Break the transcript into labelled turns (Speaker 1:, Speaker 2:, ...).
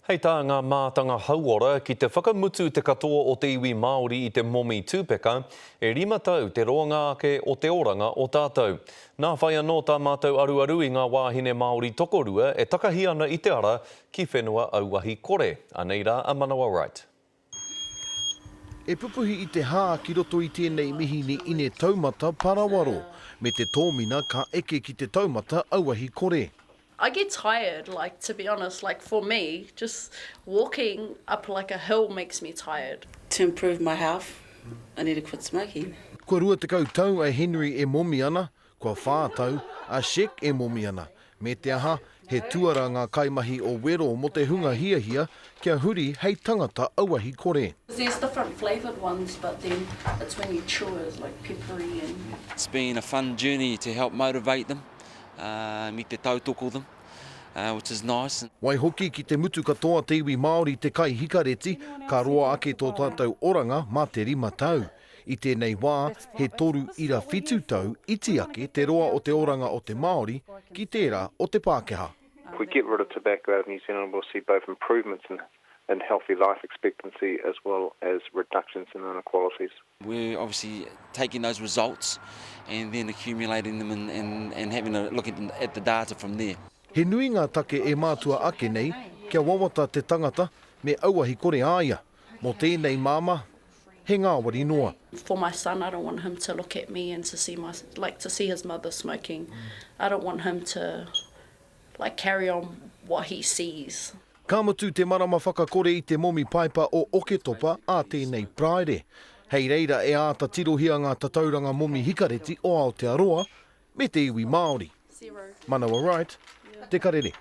Speaker 1: Hei tā ngā mātanga hauora, ki te whakamutu te katoa o te iwi Māori i te momi tūpeka, e rima tau te roanga ake o te oranga o tātou. Nā whai anō tā mātou aruaru i ngā wāhine Māori tokorua e takahi ana i te ara ki whenua auahi kore. Anei rā a Manawa Wright.
Speaker 2: E pupuhi i te hā ki roto i tēnei mihini ine taumata parawaro, me te tōmina ka eke ki te taumata auahi kore.
Speaker 3: I get tired, like to be honest, like for me, just walking up like a hill makes me tired.
Speaker 4: To improve my health, I need to quit smoking.
Speaker 2: Kua 20 tau a Henry e momi ana, Kua whā tau a Shek e momi ana, me te aha, he tuara ngā kaimahi o Wero mō te hunga hiahia kia huri hei tangata auahi kore.
Speaker 3: There's different flavoured ones but then it's when you chew it it's like peppery and.
Speaker 5: It's been a fun journey to help motivate them me te tautoko them which is nice.
Speaker 2: Waihoki ki te mutu katoa te iwi Māori te kai hikareti, ka roa ake tō tātou oranga mā te rima tau. I tēnei wā, he 3.7 tau iti ake te roa o te oranga o te Māori ki tērā o te Pākehā.
Speaker 6: If we get rid of tobacco out of New Zealand we'll see both improvements in in healthy life expectancy as well as reductions in inequalities.
Speaker 5: We're obviously taking those results and then accumulating them and, and, and having a look at, at the data from there.
Speaker 2: He nui ngā take e mātua ake nei kia wawata te tangata me auahi kore a ia. Mō tēnei māmā, he ngāwari noa.
Speaker 3: For my son I don't want him to look at me and to see my like to see his mother smoking I don't want him to like carry on what he sees.
Speaker 2: Ka mutu te marama whakakore i te momi paipa o Oketopa ā tēnei Paraire. Hei reira e āta tirohia ngā tatauranga momi hikareti o Aotearoa me te iwi Māori. Manawa Wright, Te Karere.